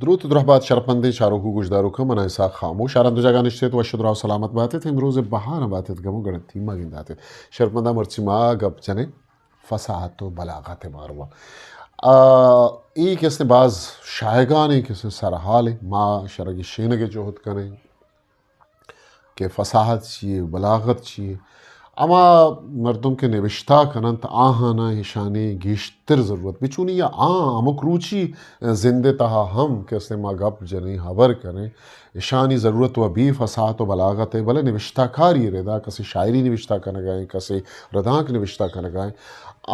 دروت درہبات شرپندیں چاروک و گوشداروکاں، من اسحاق خاموش، آران دو جاگہ نشتیت، وش و دراہ و سلامت باتیت، امروز بہاراں باتیت، گم و گڑتی ما گنداتیت۔ شرپنداں مرچی ما گپ جنیں فصاحت و بلاغت باروا۔ آ، ای کسے باز شایگانیں کسے سرحالیں، ما شرگی شینگ جہد کنیں کہ فصاحت چیے، بلاغت چیے۔ ہما مردم کہ نوشتہ کننت، آہاناں ایشانی گیشتر ضرورت بی۔ چونی یا آ ہمک روچی زند تہا ہم کسے ما گپ جنیں، ہبر کنیں، ایشانی ضرورت و بی فصاحت و بلاغت ہے، بلے نوشتہ کاری ردا، کسے شاعری نوشتہ کنگائیں، کسے ردانک نوشتہ کنگائیں،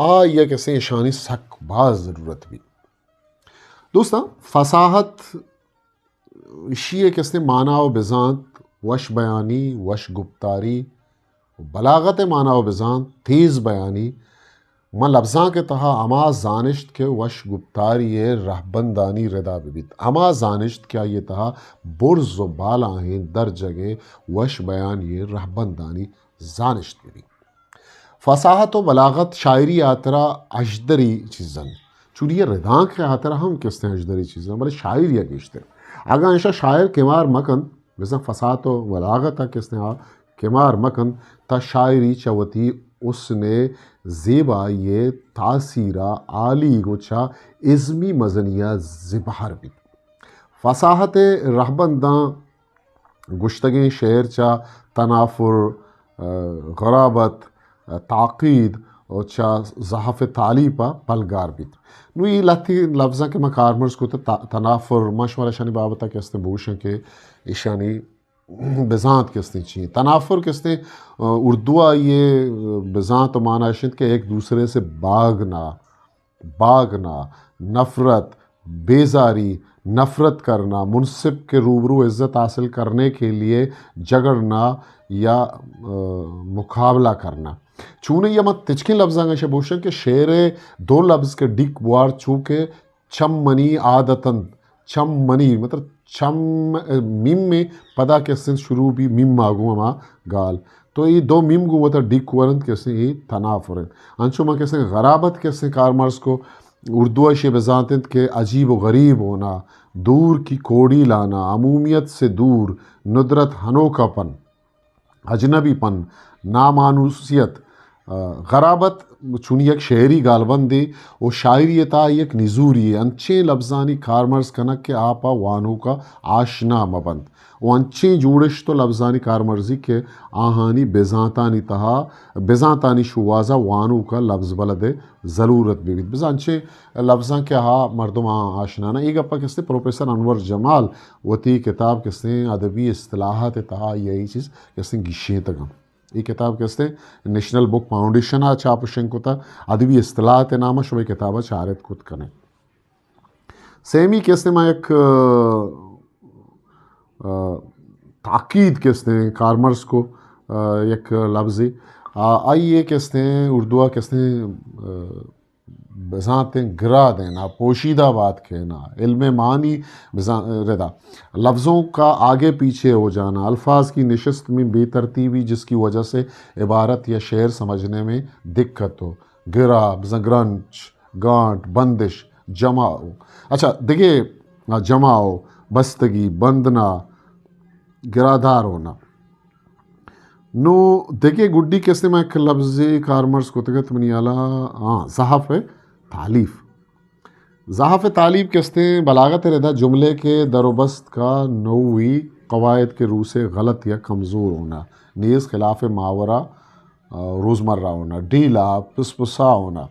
آ یا کسے ایشانی سک باز ضرورت بی۔ دوستاں، فصاحت ایشی ء کسے مانا و بزانت، وش بیانی، وش گپتاری، و بلاغت ء مانا و بزانت، تیز بیانی، من لبزانک ء تہا ہما زانشت کہ وش گپتاری ء رہبندانی ردا بہ بیت، ہما زانشت کہ آئی ء تہا برز و بالاہیں درجگ ء وش بیانی ء رہبندانی زانشت بہ بیت۔ فصاحت و بلاغت شاعری ہاترا اژدری چیز انت۔ چونی ء ردانک ء ہاترا ہم کستیں اژدری چیز انت، بلے شاعری ء گیشتر۔ اگاں ایشاں شاعر کمار مکنت، بزاں فصاحت و بلاغت ء کستیں آ کمار مکنت، تا شاعری چہ وتی حسن ء زیبائی ء تاثیر ء آلیگ و چہ ازمی مزنی ء زبہر بیت۔ فصاحت ء رہبنداں گوشتگیں شعر چہ تنافر، آ، غرابت، آ، تعقید و چہ ضعف تعلیب ء پلگار بیت۔ نوں اے لہتیں لبزاں کہ ما کارمرز کت، ت-، تنافر، ما شمارا اشانی بابت ء کہ استیں بگوشیں کہ ایشانی بزانت کہ استیں چی انت۔ تنافر کہ استیں، آ، اردو ء آئی ء بزانت و مانا اش انت کہ ایک دوسرے سے باگنا، باگنا، نفرت، بیزاری، نفرت کرنا، منصف کے روبرو عزت حاصل کرنے کے لیے جھگڑنا یا، آ، مقابلہ کرنا۔ چونی یا من تچکیں لبزاں گشے بوشن کہ شعر دو لبز کے ڈیک بوار چو کہ چم منی عادتاً، چم منی، مطلب چم، میم میں پدا کہ استیں شروع بی، میم ما گوں ہما گال۔ تو اے دو میم گوں وتا ڈیک ورنت کہ استیں اے تنافر انت۔ انچو ما کہ استیں غرابت کہ استیں کارمرز کو، اردو ء شے بزانت انت کہ عجیب و غریب ہونا، دور کی کوڑی لانا، عمومیت سے دور، ندرت ہنوکا پن، اجنبی پن، نامانوسیت، آ، غرابت چونی یک شعری گالبندے و شاعری ء تہا یک نزوری یے، انچیں لبزانی کارمرز کنگ کہ آ پہ وانوک ء آشنا مہ بنت و انچیں جوڑشت و لبزانی کارمرزی کہ آہانی بزانتانی تہا، بزانتانی شوہاز ء وانوک ء لبز بلد ء ضلورت بہ بیت۔ بزاں انچیں لبزاں کہ آ مردم آ آشنا نہ۔ اے گپ ء کہ استیں پروفیسر انور جمال وتی کتاب کہ استیں ادبی اصطلاحات ء تہا آئی ء اے چیز کہ استیں گیشینتگ انت۔ اے کتاب کہ استیں نیشنل بک فاؤنڈیشن ء چاپ و شنگ کتہ، ادبی اصطلاحات ء نام ء شما اے کتاب ء چارت کت کن ئے۔ سیمی کہ استیں ما یک، آ، آ، تاکید کہ استیں کارمرز کو، آ، یک لبزے، آ، آئی ء کہ استیں اردو ء کہ استیں، آ، بزانتیں گرا دینا، پوشیدہ بات کہنا، علم معنی بزان-، ردا، لفظوں کا آگے پیچھے ہو جانا، الفاظ کی نشست میں بے ترتیبی جس کی وجہ سے عبارت یا شعر سمجھنے میں دقت ہو، گرا، بزاں گرنچ، گانٹ، بندش، جمع ہو۔ اچھا، دگہ، آ، جمع ہو، بستگی، بندنا، گرادار ہونا۔ نوں دگہ گڈی کہ استیں ما یک لبزے کارمرز کتگ ات منی ہیالا، ہاں، زحف تالیف۔ زحف تالیف کہ استیں بلاغت ء ردا جملے کے در و بست کا نوعی قواعد کے رو سے غلط یا کمزور ہونا، نیز خلاف ماورا، آ، روزمرہ ہونا، ڈھیلا، پسپسا ہونا۔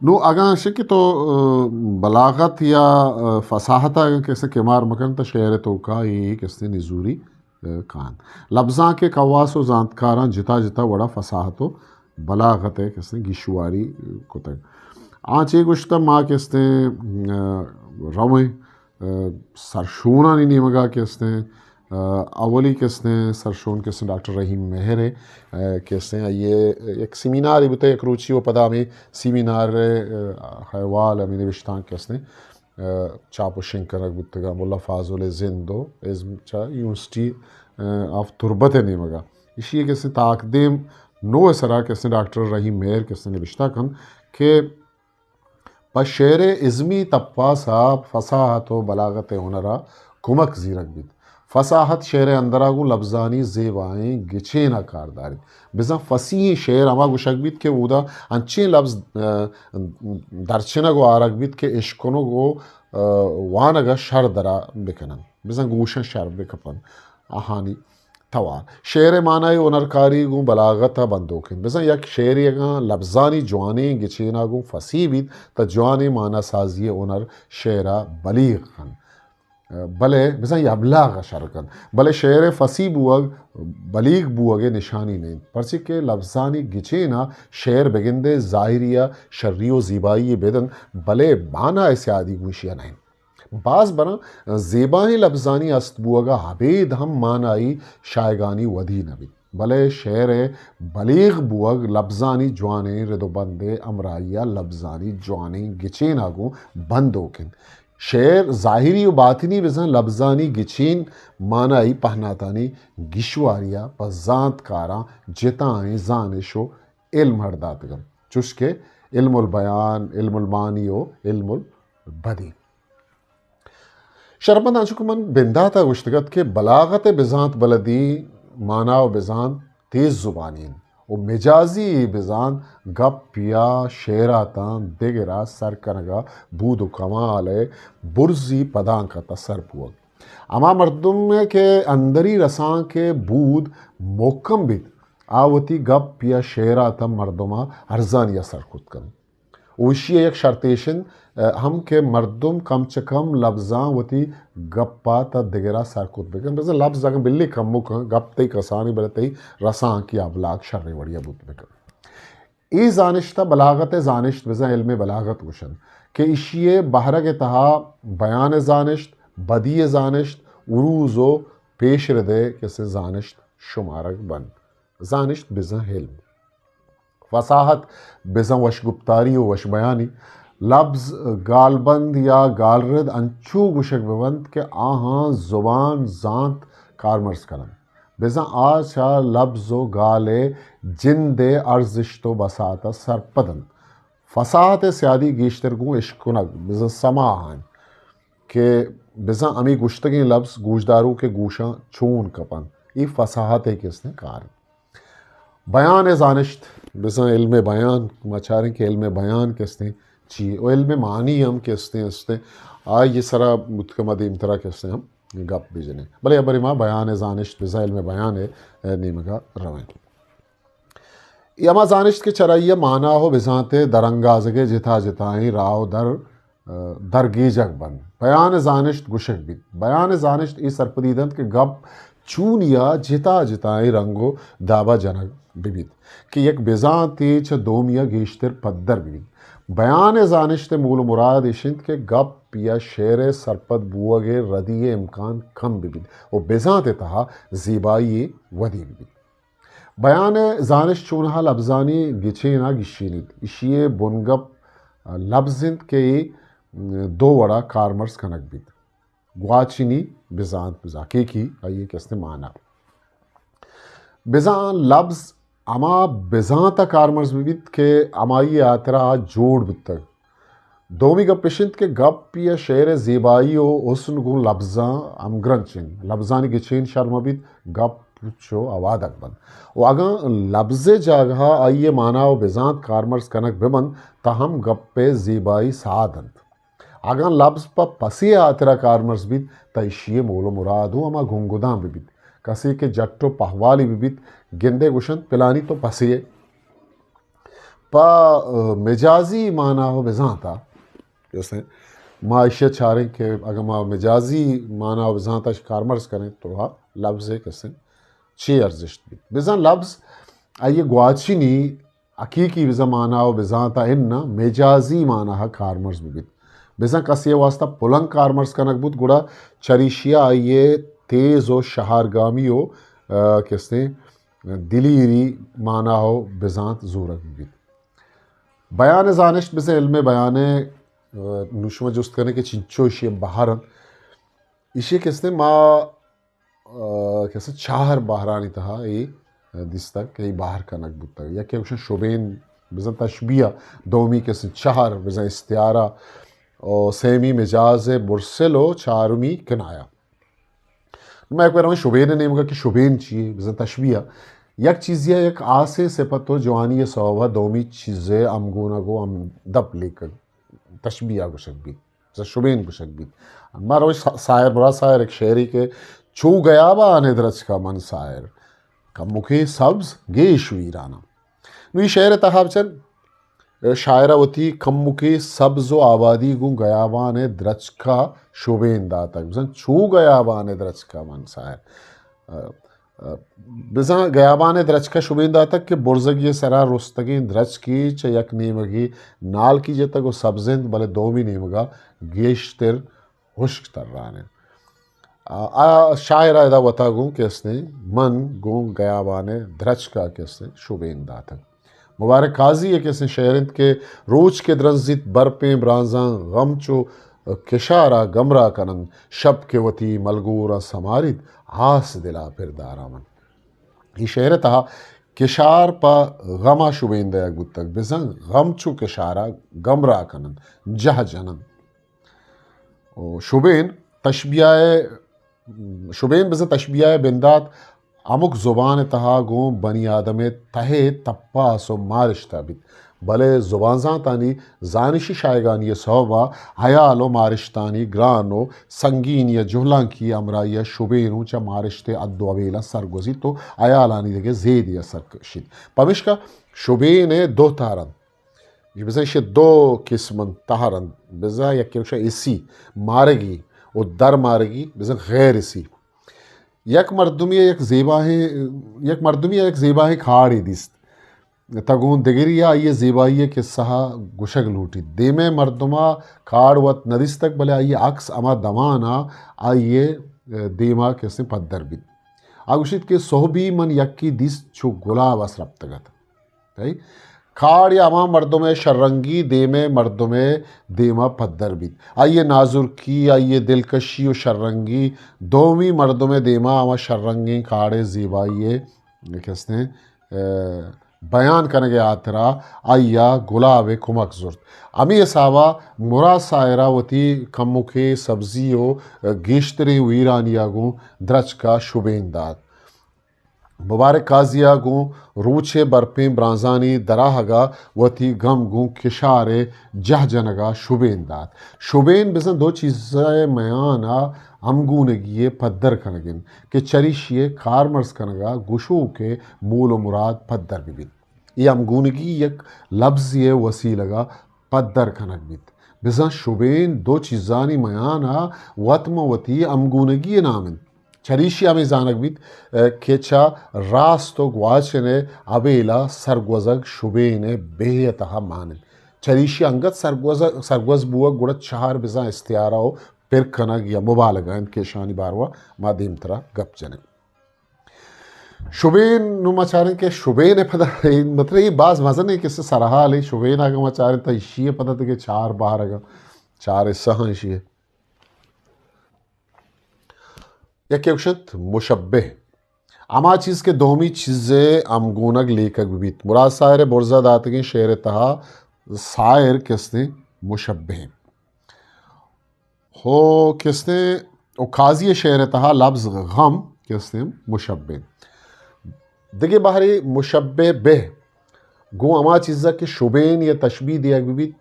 نوں اگاں شے کہ تو، آ، بلاغت یا، آ، فصاحت ء اگاں کسے کمار مکن تو شعر ء توکا اے کسے نزوری، آ، کان۔ لبزانک ء کواس و زانتکاراں جتا جتا وڑا فصاحت و بلاغت ء کسے گیشواری کتگ۔ آ چے گوشتہ ما کسے، آ، رویں، آ، سرشونانی نیمگا کہ استیں، آ، اولی کہ استیں سرشون کہ استیں ڈاکٹر رحیم مہر ء، آ، کہ استیں آئی ء یک سیمینارے بوتہ یک روچی و پدا ہمے سیمینار ء، آ، احوال ہمے نوشتانک کہ استیں، آ، چاپ و شنگ کنگ بوتگا ملا فاضل ء زند و ازم چہ یونیورسٹی، آ، آف تربت ء نیمگا۔ ایشی ء کہ استیں تاکدیم نو ء سرا کہ استیں ڈاکٹر رحیم مہر کہ استیں نوشتہ کنت کہ پہ شعر ءِ ازمی تپاس ءَ فصاحت ءُ بلاغت ءِ ہنر ءَ کمک زیرگ بیت۔ فصاحت شعر ءِ اندر ءَ گوں لبزانی زیبائیں گچین ءَ کار داریت۔ بزاں فصیحیں شعر ہما گوشگ بیت کہ اودا انچیں لبز، آ، درچنگ ءُ آرگ بیت کہ اشکنگ ءُ، آ، وانگ ءَ شر درا بکن انت، بزاں گوشاں شر بکپ انت۔ آہانی توار۔ شعر ءِ معنائی ہنرکاری گوں بلاغت ءَ بندوک انت۔ بزاں یک شعرے اگاں لبزانی جوانیں گچین ءَ گوں فصیح بیت، تہ جوانیں معنی سازی ءِ ہنر شعر ءَ بلیغ کنت۔ بلے بزاں ابلاغ ءَ شر کنت۔ بلے شعر ءِ فصیح بوگ بلیغ بوگ ءِ نشانی نہ انت، پرچے کہ لبزانی گچین ءَ شعر بگندے ظاہری ءَ شری ءُ زیبائی بدنت، بلے معنی ءِ سیادی گوں ایشی ءَ نہ انت۔ باز براں زیبائیں لبزانی است بوگ ءَ ابید ہم معنائی شایگانی ودی نہ بیت، بلے شعر ءِ بلیغ بوگ لبزانی جوانیں رد ءُ بند ءِ ہمراہی ءَ لبزانی جوانیں گچین ءَ گوں بندوک انت۔ شعر ظاہری ءُ باطنی بزاں لبزانی گچین معنائی پہناتانی گیشواری ءَ پہ زانتکاراں جتائیں زانش ءُ علم ہر داتگ انت، چوش کہ علم البیان، علم المعانی ءُ علم البدیع۔ شرپمند، انچو کہ من بندات ءَ گوشتگ ات کہ بلاغت ءِ بزانت بلدی، مانا ءُ بزانت تیز زبانی انت ءُ مجازی بزانت گپ یا شعراتاں دگر ءَ سر کنگ ءَ بود ءُ کمال ءِ برزی پدانک ءَ تہ سر بوگ۔ ہما مردم ءَ کہ اندری رسانک ءِ بود محکم بیت، آ وتی گپ یا شعراتاں مردم ءَ ارزانی ءَ سر کت کنت۔ ءُ ایشی ءِ یک شرطے ایش انت، ءَ، ہم کہ مردم کم چہ کم لبزاں وتی گپ ءَ تہ دگر ءَ سر کت بکن۔ بزاں لبز اگاں بلے کمک انت، گپ تئی کسانی بلے تئی رسانکی ابلاغ شریں وڑی ءَ بوت بکن۔ اے زانشت ءَ بلاغت ءِ زانشت بزاں علم بلاغت گوش انت کہ ایشی ءِ بہرگ ءِ تہا بیان ءِ زانشت، بدیع ءِ زانشت، عروض ءُ پیش رد ءِ کسے زانشت شمارگ بنت۔ زانشت بزاں علم۔ فصاحت بزاں وشگپتاری ءُ وش بیانی۔ لبز، گالبند یا گالرد انچو گوشگ بہ بنت کہ آہاں زبان زانت کارمرز کن انت۔ بزاں آ چہ لبز ءُ گال ءِ جند ءِ ارزشت ءُ بساط ءَ سرپد انت۔ فصاحت ءِ سیادی گیشتر گوں اشکنگ، بزاں سماع انت کہ بزاں ہمے گوشتگیں لبز گوشداروک ءِ گوشاں چون کپ انت۔ اے فصاحت ءِ کستیں کار انت۔ بیان ءِ زانشت، بزاں علم بیان، ما چاریں کہ علم بیان کستیں چی ءُ علم معنی ہم کستیں استیں، آئی ءِ سرا بوت کہ ما دیمترا کستیں ہم گپ بجنیں۔ بلے ہبرے ما بیان ءِ زانشت، بزاں علم بیان ءِ نیمگا رویں۔ اے ہما زانشت کہ چرائی ءَ مانا ءُ بزانت ءِ درانگازگ ءِ جتا جتائیں راہ ءُ در، ءَ، درگیجگ بنت۔ بیان ءِ زانشت گوشگ بیت۔ بیان ءِ زانشت اے سرپدی دنت کہ گپ چونیا جتا جتائیں رنگ ءُ دابا جنگ بہ بیت کہ یک بزانتے چہ دومیا گیشتر پدر بہ بیت۔ بیان ءِ زانشت ءِ مول ءُ مراد ایش انت کہ گپ یا شعر ءِ سرپد بوگ ءِ ردی ءِ امکان کم بہ بیت ءُ بزانت ءِ تہا زیبائی ءِ ودی بہ بیت۔ بیان ءِ زانشت چونہا لبزانی گچین ءَ گیشینیت۔ ایشی ءِ بنگپ لبز انت کہ اے دو وڑا کارمرز کنگ بیت۔ گواچنی بزانت، بزاں حقیقی آئی ءِ کستیں مانا۔ بزاں لبز ہما بزانت ءَ کارمرز بہ بیت کہ ہمائی ءِ ہاترا آ جوڑ بوتگ۔ دومی گپ اش انت کہ گپ یا شعر ءِ زیبائی ءُ حسن گوں لبزاں ہمگرنچ انت۔ لبزانی گچین شر مہ بیت، گپ پچ ءُ ہوادگ بنت۔ ءُ اگاں لبز ءِ جاگہ ءَ آئی ءِ مانا ءُ بزانت کارمرز کنگ بہ بنت، تہ ہم گپ ءِ زیبائی ساہ دنت۔ اگاں لبز پہ پسے ءِ ہاترا کارمرز بیت، تہ ایشی ءِ مول ءُ مراد اوں ہما گنگداں بہ بیت۔ کسے کہ جٹ ءُ پہوالی بہ بیت، گندے گوشنت، پلانی تو پسے ئے۔ پہ، ءَ، مجازی مانا ءُ بزانت ءَ، جیسے ما ایشی ءَ چاریں کہ اگاں ما مجازی مانا ءُ بزانت ءَ کارمرز کنیں، تو آ لبز ءِ کسے چے ارزشت بیت؟ بزاں لبز آئی ءِ گواچنی حقیقی بزاں مانا ءُ بزانت ءَ اناں، مجازی مانا ءَ کارمرز بہ بیت۔ بزاں کسے ءِ واستہ پلنگ کارمرز کنگ بوت، گڑا چریشی ءَ آئی ءِ تیز ءُ شہارگامی ءُ، ءَ، کستیں دلیری مانا ءُ بزانت زورگ بہ بیت۔ بیان ءِ زانشت بزاں علم بیان ءِ، ءَ، نوں شما جست کنئے کہ چنچو ایشی ءِ بہر انت۔ ایشی ءِ کستیں ما، ءَ، کستیں چار بہرانی تہا اے دیستگ کہ اے بہر کنگ بوتگ۔ یکے گوشن شبین بزاں تشبیہ، دومی کسیں چہر، بزاں استعارہ، و سیمی مجاز مرسل و چارمی کنایہ۔ ما یک بار ہمیں شبین نیمگا کہ شبین چیے، بزاں تشبیہ، یک چیزی یک آسیں صفت و جوانی سوبا دومی چیزے ہمگونگ و ہمدپ لیکگ، تشبیہ گوشگ بیت، بزاں شبین گوشگ بیت۔ ما روش سا-، ساحر، مراد ساحر یک شعری کہ چو گیابان درچکا من ساحر، کمکے سبز گیش ویرانا۔ نو یہ شعر تہا بچن، شاعرہ وتی کمکے سبز و آبادی گوں گیابان درچکا شبین داتگ۔ بزاں چو گیابان درچکا من ساحر۔ ء، ء، بزاں گیابان درچکا شبین داتگ کہ برزگی سرا رستگیں درچکی چہ یک نیمگی نالکی جتگ و سبز انت، بلے دومی نیمگا گیشتر ہشک تران انت۔ آ، آ شاعر ء ادا وتا گوں کہ استیں من گوں گیابان ء درچک ء کہ استیں شبین داتگ۔ مبارک قاضی ء کہ استیں شعر انت کہ روچ کہ درنزیت برپیں برانزاں غم چو کشار ء گمرا کننت، شپ کہ وتی ملگوراں سماریت آس دل ء پر داراں من۔ اے شعر ء تہا کشار پہ غم ء شبین دئیگ بوتگ، بزاں غم چو کشار ء گمرا کننت، جہ جننت۔ و شبین تشبیہ ء، شبین بزاں تشبیہ ء بندات ہمک زبان ء تہا گوں بنی آدم ء تہ ء تپاس و مارشت ء بیت، بلے زبانزانتانی زانشی شایگانی ء سوب ء ہیال و مارشتانی گران و سنگینی ء جہلانکی ء ہمراہی ء شبین اوں چہ مارشت ء حد و ابیل ء سرگوزیت و ہیالانی دگہ زیدے ء سر کشیت۔ پمیشکا شبین ء دو تہر انت۔ اے بزاں ایشی دو قسم انت، تہر انت۔ بزاں یکے گوشاں حسی، مارگی، و در مارگی، بزاں غیر حسی۔ یک مردمی یک زیباہیں، یک مردمی یک زیباہیں کاڑے دیست۔ تہ گوں دگری ء آئی ء زیبائی ء قصہ ء گوشگ لوٹیت۔ دیمے مردم ء کاڑ وت نہ دیستگ، بلے آئی ء عکس ہما دمان ء آئی ء دیما کسیں پدر بیت۔ آ گوشیت کہ سہبی من یکے دیست چو گلاب ء سرپتگ ات۔ تئی کاڑ یا ہما مردم ء شررنگی دیمے مردم ء دیما پدر بیت۔ آئی ء نازرکی، آئی ء دلکشی و شررنگی دومی مردم ء دیما ہما شررنگیں کاڑ ء زیبائی ء کسیں، ء، بیان کنگ ء ہاترا آئی ء گلاب ء کمک زرت۔ ہمے حساب ء مراد ساحر ء وتی کمکے سبزی و گیشتریں ویرانی ء گوں درچک ء شبین دات۔ مبارک قاضی ء گوں روچ ء برپیں برانزانی دراہگ ء وتی گم گوں کشار ء جہ جنگ ء شبین دات۔ شبین بزاں دو چیز ء میان ء ہمگونگی ء پدر کنگ انت کہ چریشی ء کارمرز کنگ ء گشوک ء مول و مراد پدر بہ بیت۔ اے ہمگونگی یک لبزے ء وسیلگ ء پدر کنگ بیت۔ بزاں شبین دو چیزانی میان ء وت ماں وتی ہمگونگی ء نام انت۔ چریشی ہمے زانگ بیت، ء، کہ چہ راست و گواچن ء ابیل ء سرگوزگ شبین ء بیہ ء تہا مان انت۔ چریشی انگت سرگوز، سرگوز بوگ گڑا چہر بزاں استعارہ و پر کنگ یا مبالغہ انت کہ اشانی باروا ما دیمترا گپ جنیں۔ شبین، نوں ما چاریں کہ شبین ء پدا، مطلب، اے باز مزنیں کسے سرحال اے۔ شبین اگاں ما چاریں تہ ایشی ء پدا دگہ چار بہر اگاں، چار حصہ ہاں ایشی ء۔ یکے گوشت مشبہ، ہما چیز کہ دومی چیز ء ہمگونگ لیکگ بہ بیت۔ مراد ساحر ء برزا داتگیں شعر ء تہا ساحر کستیں مشبہ انت۔ ہو کستیں و قاضی ء شعر ء تہا لبز غم کستیں مشبہ انت۔ دگہ بہرے مشبہ بہ گوں ہما چیزا کہ شبین یا تشبیہ دیگ بہ بیت،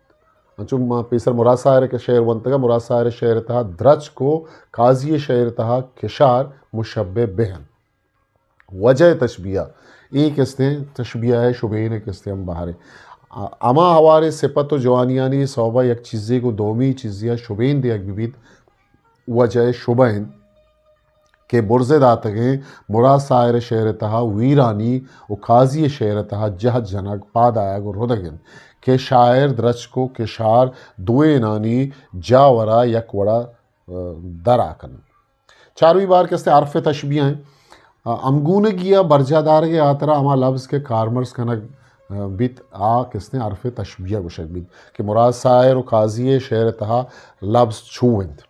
انچو ما پیسر مراد ساحر ء کہ شعر ونتگا، مراد ساحر ء شعر ء تہا درچک و قاضی ء شعر ء تہا کشار مشبہ بہ انت۔ وجہ تشبیہ، اے کستیں تشبیہ ء شبین ء کستیں ہم بہرے۔ آ، ہما ہواریں صفت و جوانیانی سوبا یک چیزے گوں دومی چیزے ء شبین دیگ بہ بیت، وجہ شبہ انت کہ برز ء داتگیں مراد ساحر ء شعر ء تہا ویرانی و قاضی ء شعر ء تہا جہد جنگ، پادآیگ و ردگ انت کہ شاعر درچک و کشار دوئینانی جاور ء یک وڑ ء، ء، درا کننت۔ چاروی بار کہ استیں حرف تشبیہ انت۔ ء، ہمگونگی ء برجاہ دارگ ء ہاترا ہما لبز کہ کارمرز کنگ، ء، بیت، آ کہ استیں حرف تشبیہ گوشگ بیت کہ مراد ساحر و قاضی ء شعر ء تہا لبز چو انت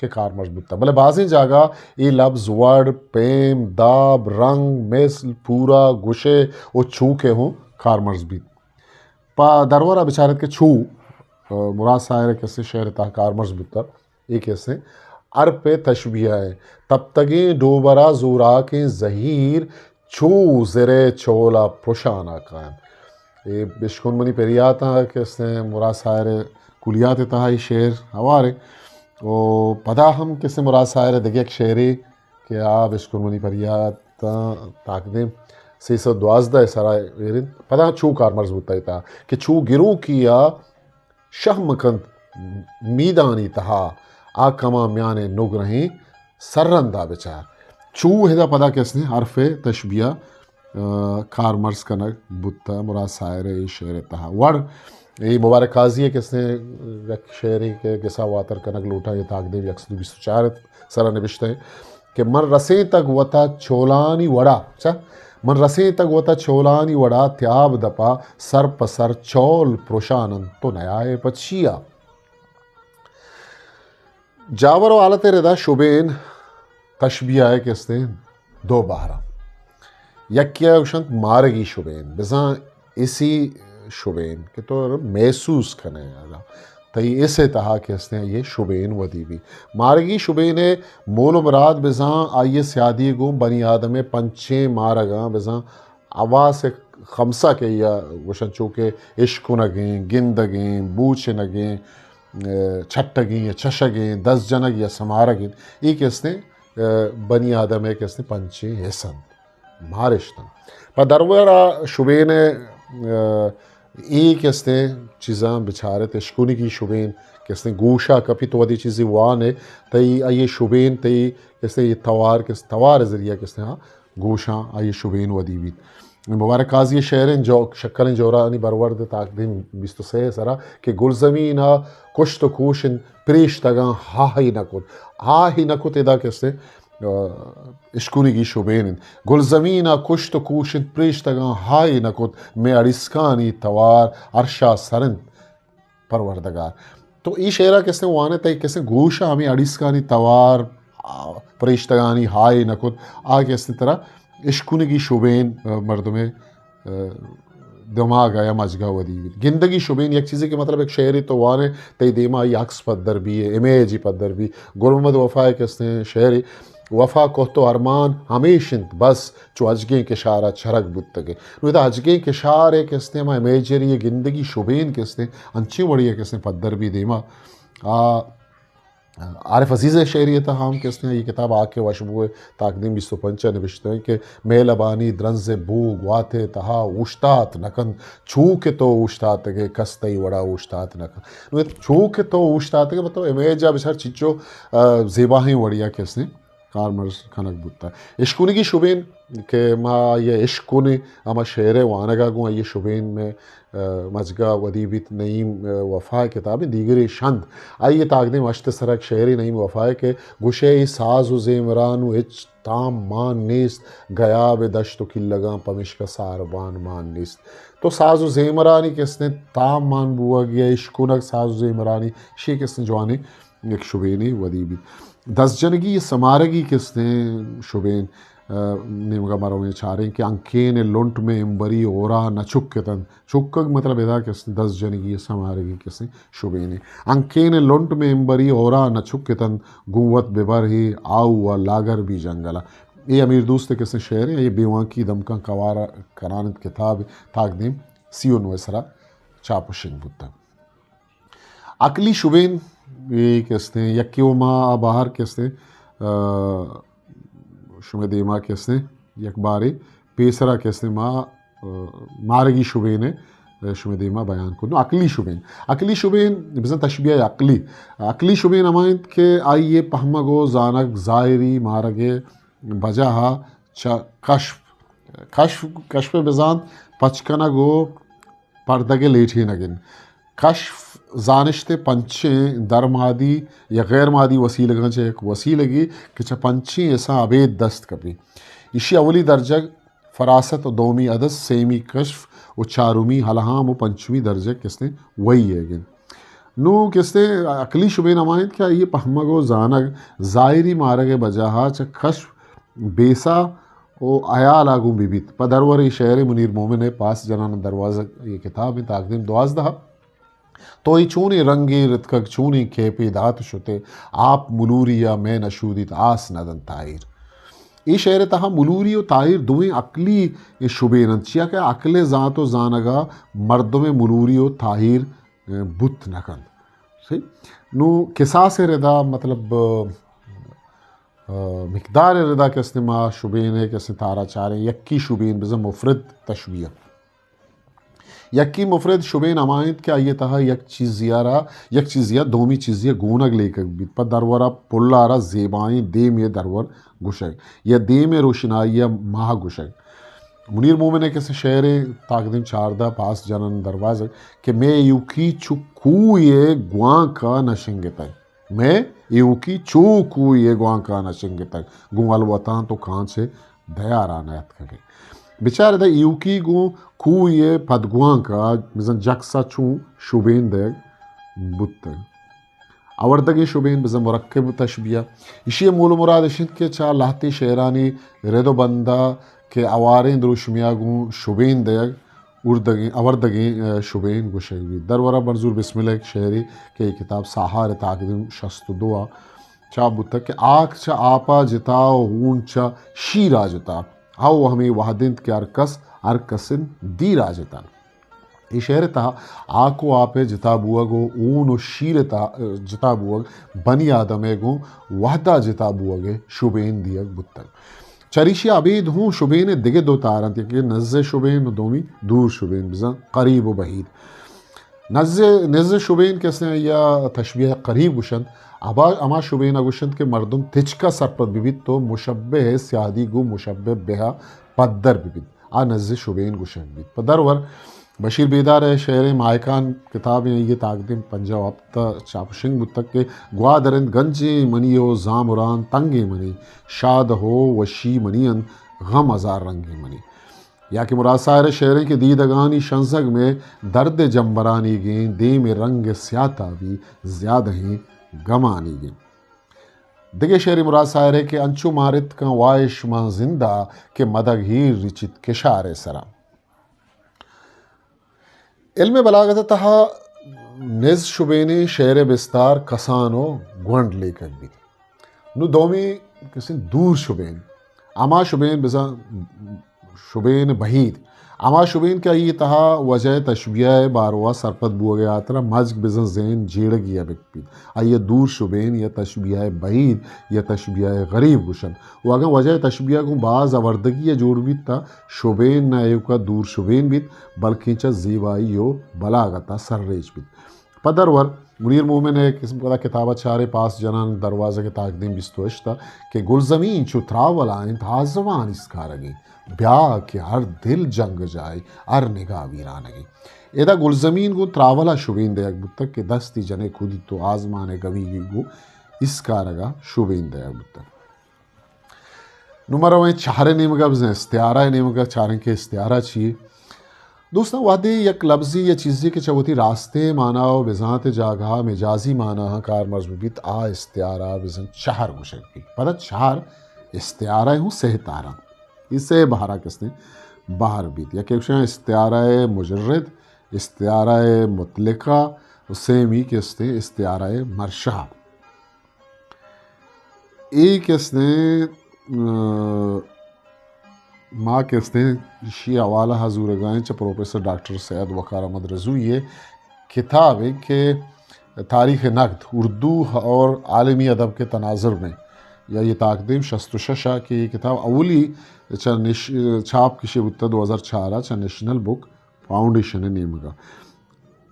کہ کارمرز بوتگ، بلے بازیں جاگہ اے لبز وڑ، پیم، داب، رنگ، مثل، پورا، گوشے و چو کہ ہوں کارمرز بیت۔ پہ درور ءَ بچارت کہ چو، آ، مراد ساحر ءِ کسے شعر ءِ تہا کارمرز بوتہ، اے کسے ارپ ءِ تشبیہ ءَ، تپتگیں ڈوبر ءَ زوراکیں زہیر، چو زر ءِ چول ءَ پرشان ءَ کاینت۔ اے بشکن منی پریاتاں کسے مراد ساحر ءِ کلیات ءِ تہا اے شعر ہوار ایں۔ و پدا ہم کسے مراد ساحر ءِ دگہ یک شعرے کہ آ بشکن منی پریاتاں تاکدیم سیصد دوازدہ ءِ سرا ایر انت۔ پدا چو کارمرز بوتہ اے تہا کہ چو گروکی ءَ شہم کنت میدانی تہا، آ کماں میان نگرہیں سررندا بچار۔ چو ادا پدا کسے ارپ ءِ تشبیہ، آ، کارمرز کنگ بوتہ مراد ساحر ءِ اے شعر ءِ تہا۔ وڑ اے مبارک قاضی ءِ کسے یک شعرے کہ گسا واتر کنگ لوٹاں، اے تاکدیم یک سد و بیست و چار ءِ سرا نبشتہ ایں کہ من رسینتگ وتا چولانی وڑا، چہ؟ من رسینتگ وتا چولانی وڑا، تیاب دپا سر پہ سر چول پرشان انت، تو نیائے پہ چیا؟ جاور و حالت ءِ ردا شبین تشبیہ ءِ کسے دو بہراں۔ یکے ءَ گوشنت مارگی شبین، بزاں اسی شبین کہ تو محسوس کنے، اگاں تئی اس ءِ تہا کسے یہ شبین ودی بی۔ مارگی شبین ءِ مول و مراد بزاں آئی ءِ سیادی گوں بنی آدم ءِ پنچیں مارگاں، بزاں حواس خمسہ کہ یا گوشن، چوکہ اشکنگیں، گندگیں، بوچنگیں، اے، چٹگیں یا چشگیں، دست جنگ یا سمارگیں، اے کسے، اے، بنی آدم ءِ کسے پنچیں حس انت، مارشت انت۔ پہ درور ءَ شبین ءِ، اے، اے کسے چیزاں بچارت، اشکنگی شبین کسے گوشا کپی تو ودی چیزی وان ءَ، تئی آئی شبین، تئی کسے یہ توار، کسے توار ذریعہ کسے، ہاں، گوشاں آئی شبین ودی بیت۔ مبارک قاضی ءِ شعریں جو-، شکریں جورانی برورد تاکدیم بیست و سئے ءِ سرا کہ گلزمین ءَ کشت و کوش انت پریشتگاں ہاہی نہ کت۔ ہاہی نہ کت ادا کسے، آ، اشکنگی شبین انت۔ گلزمین ءَ کشت و کوش انت پریشتگاں ہاہی نہ کت، مئے اڑیسکانی توار عرشا سر انت۔ پروردگار۔ تو اے شعرا کسے وانے تئی کسے گوشا ہمے اڑیسکانی توار، آ، پریشتگانی ہائے نہ کت، آ کسے ترا اشکنگی شبین، آ، مردمے، آ، دماغ ءَ یا مجگا ودی بیت۔ گندگی شبین یک چیزے کہ مطلب یک شعرے تو وانے تئی دیما آئی عکس پدر بی، امیجی پدر بی۔ گل محمد وفا ءِ کسے شعرے وفا کہت و ارمان ہمیش انت، بس چو اجگیں کشار ءَ چرگ بوتگ۔ نوں ادا اجگیں کشار ءِ کسے ہما امیجری ءِ گندگی شبین کسے انچیں وڑی ءَ کسے پدر بی دیما۔ آ، عارف عزیز ءِ شعری ءِ تہا ہم کسے، اے کتاب آ کہ وشبو ءِ تاکدیم بیست و پنچ ءَ نبشتہ انت کہ مہلبانی درنز بو گوات ءِ تہا اوشتات نہ کنت، چو کہ تو اوشتاتگ ئے کس تئی وڑا اوشتات نہ کنت۔ نوں چو کہ تو اوشتاتگ ئے، مطلب امیج ءَ بچار چنچو، آ، زیباہیں وڑی ءَ کسے کارمرز کنگ بوتگ۔ اشکنگی شبین کہ ما آئی ءَ اشکنیں، ہما شعر ءِ وانگ ءَ گوں آئی ءِ شبین مئے، آ، مجگ ءَ ودی بیت۔ نعیم، آ، وفا ءِ کتابیں دیگرے شند، آئی ءِ تاکدیم ہشت ءِ سرا یک شعرے نعیم وفا ءِ کہ گوشئے اے ساز و زیمران و ہچ تام مان نیست، گیاب دشت و کلگاں پمشکا ساربان مان نیست۔ تو ساز و زیمرانی کسے تام مان بوگ یا اشکنگ ساز و زیمرانی، شی کسے جوانیں یک شبینے ودی بیت۔ دست جنگی سمارگی کستیں شبین، آ، نیمگا ما رویں چاریں کہ انکین لنٹ میں امبری اورا نہ چکتن۔ چکگ مطلب ادا کستیں دست جنگی سمارگی کستیں شبینے۔ انکین لنٹ میں امبری اورا نہ چکتن، گوں وت ببر ہے آؤ و لاگر بی جنگلا۔ اے امیر دوست کستیں شعریں، اے بیوانکی دمکاں کوار کنان انت کتاب تاکدیم سی و نو سرا چاپ و شنگ بوتگ۔ عقلی شبین، اے کستیں، یکے و ما آ بہر کستیں، آ، شمئے دیما کستیں، یک بارے پیسرا کستیں ما، آ، مارگی شبین ءَ، آ، شمئے دیما بیان کن۔ عقلی شبین۔ عقلی شبین، بزن تشبیہ عقلی۔ عقلی شبین ہما انت کہ آئی ءِ پہمگ و زانگ ظاہری مارگ ءِ بجاہ ءَ چہ کشف، کشف، کشف بزانت پچ کنگ و پردگ ءِ لیٹینگ انت۔ کشف زانشت ءِ پنچیں درمادی یا غیر مادی وسیلگاں چہ یک وسیلگے کہ چہ پنچیں حساں ابید دست کپی۔ ایشی اولی درجگ فراست و دومی عدس، سیمی کشف و چارمی الہام و پنچمی درجگ کستیں وحی ئیگ انت۔ نوں کستیں عقلی شبین ہما انت کہ آئی ءِ پہمگ و زانگ ظاہری مارگ ءِ بجاہ ءَ چہ کشف بیسا و حیال ءَ گوں بہ بیت۔ پہ درور اے شعر منیر مومن ءِ پاس جنان دروازگ، اے کتاب اِنت، تاکدیم دوازدہ۔ تو اے چونیں رنگے رتکگ، چونیں کیپے دات شتے، آپ ملوری ءَ مئے نشودیت، آس نہ دنت تاہیر۔ اے شعر ءِ تہا ملوری و تاہیر دوئیں عقلی شبین اَنت، چیا کہ عقل ءِ زانت و زانگ ءَ مردم ءِ ملوری و تاہیر، اے، بوت نہ کنت۔ صحیح؟ نوں کساس ءِ ردا، مطلب، اے، مقدار ءِ ردا کہ استیں ما شبین ءِ کہ استیں تارا چاریں، یکی شبین بزاں مفرد تشبیہ۔ یکی مفرد شبین ہما اِنت کہ آئی ءِ تہا یک چیزے ءَ را، یک چیزے ءَ دومی چیزے ءِ گونگ لیکگ بیت۔ پہ درور ءَ پل ءَ را زیبائیں دیمے ءِ درور گوشگ یا دیم ءِ روشنائی ءَ ماہ گوشگ۔ منیر مومن ءِ کہ استیں شعرے، تاکدیم چاردہ، پاس جنان دروازگ، کہ مئے ایوکی چو کوہ ءِ گوانک ءَ نہ شنگتگ۔ مئے ایوکی چو کوہ ءِ گوانک ءَ نہ شنگتگ، گوں الوتاں تو کانچ ءِ دیار ءَ نہ اتکگ ئے۔ بچار ادا ایوکی گوں کوہ ءِ پدگوانک ءَ بزاں جکس ءَ چوں شبین دئیگ بوتگ۔ آوردگیں شبین بزاں مرکب تشبیہ۔ ایشی ءِ مول و مراد اِش اِنت کہ چہ لہتیں شعرانی رد و بند ءَ کہ اواریں دروشمے ءَ گوں شبین دئیگ، اوردگیں، آوردگیں، اے، شبین گوشگ بیت۔ درور ءَ منظور بسمل ءِ یک شعرے کہ اے کتاب ساہار ءِ تاکدیم شست و دو ءَ چاپ بوتگ کہ آک چہ آپ ءَ جتا و ہون چہ شیر ءَ جتا، ہئو ہمے وہد اِنت کہ ہر کس ہر کس ءِ دیر ءَ جتا۔ اے شعر ءِ تہا آک و آپ ءِ جتا بوگ و ہون و شیر ءِ تہا، جتا بوگ بنی آدم ءِ گوں وہد ءَ جتا بوگ ءِ شبین دیگ بوتگ۔ چریشی ءَ ابید ہوں شبین ءِ دگہ دو تار اَنت، یکے نزہ شبین و دومی دور شبین، بزاں قریب و بعید۔ نزہ، نزہ شبین کہ استیں آئی ءَ تشبیہ قریب گوشنت، ابا ہما شبین ءَ گوشنت کہ مردم تچک ءَ سرپد بہ بیت تو مشبہ ءِ سیادی گوں مشبہ بہ ءَ پدر بہ بیت، آ نزہ شبین گوشگ بیت۔ پہ درور بشیر بیدار ءِ شعریں ماہکان کتابیں، آئی ءِ تاکدیم پنجاہ و ہپت ءَ چاپ و شنگ بوتگ کہ گوادر اِنت گنجیں منی و زامران تنگیں منی، شاد ہو وشی منی اِنت غم ہزار رنگیں منی۔ یا کہ مراد ساحر ءِ شعریں کہ دیدگانی شنزگ مئے درد ءِ جمبرانیگیں، دیم ءِ رنگ ءِ سیاہ تابی زیادہیں گمانیگیں۔ دگہ شعرے مراد ساحر ءِ کہ انچو مارت کن واہش مان زندہ کہ مدگ ہیر رچیت کشار ءِ سرا۔ علم بلاغت ءِ تہا نز شبینیں شعر ءِ بستار کسان و گونڈ لیکگ بیت۔ نوں دومی کسیں دور شبین، ہما شبین بزاں شبین بعید، ہما شبین کہ آئی ءِ تہا وجہ تشبیہ ءِ باروا سرپد بوگ ءِ ہاترا مجگ بزاں ذہن جیڑگی ءَ بک بیت، آئی ءَ دور شبین یا تشبیہ بعید یا تشبیہ غریب گوشنت۔ و اگاں وجہ تشبیہ گوں باز آوردگی ءَ جوڑ بیت تہ شبین نہ ایوکا دور شبین بیت، بلکیں چہ زیبائی و بلاغت ءَ سرریچ بیت۔ پہ درور منیر مومن ءِ قسم پدا کتاب ءَ چارے پاس جنان دروازگ ءِ تاکدیم بیست و ہشت ءَ کہ گلزمین چو تراولا اِنت آزمان ایسکارگیں، بیا کہ ہر دل جنگ جاہے ہر نگاہ ویرانگیں۔ ادا گلزمین گوں تراولا شبین دئیگ بوتگ کہ دستی جنے کدی تو آزمان ءِ گمیگی گوں ایسکارگ ءَ شبین دئیگ بوتگ۔ نوں ما رویں چہر ءِ نیمگ ءَ، بزاں استعارہ ءِ نیمگ ءَ، چاریں کہ استعارہ چی یے؟ دوستاں، وہدے یک لبزے یا چیزے کہ چہ وتی راستیں مانا و بزانت ءِ جاگہ ءَ مجازی ماناہاں کارمرز بہ بیت، آ استعارہ ءَ بزاں چہر گوشگ بیت۔ پدا چہر استعارہ ءِ ہوں سہ تاراں، اے سہ بہر ءَ کستیں بہر بیت۔ یکے گوشاں استعارہ مجرد، استعارہ مطلقہ و سیمی کستیں استعارہ مرشہ۔ اے کستیں، آ، ما کستیں ایشی حوالہ ءَ زورگائیں چہ پروفیسر ڈاکٹر سید وقار احمد رضوی ءِ کتابے کہ تاریخ نقد اردو اور عالمی ادب کے تناظر میں، یا یہ تاکدیم شست و شش ءَ کہ یہ کتاب اولی چہ نش-، چاپ کشے بوتا دو ہزار چار ءَ چہ نیشنل بک فاؤنڈیشن ءِ نیمگ ءَ۔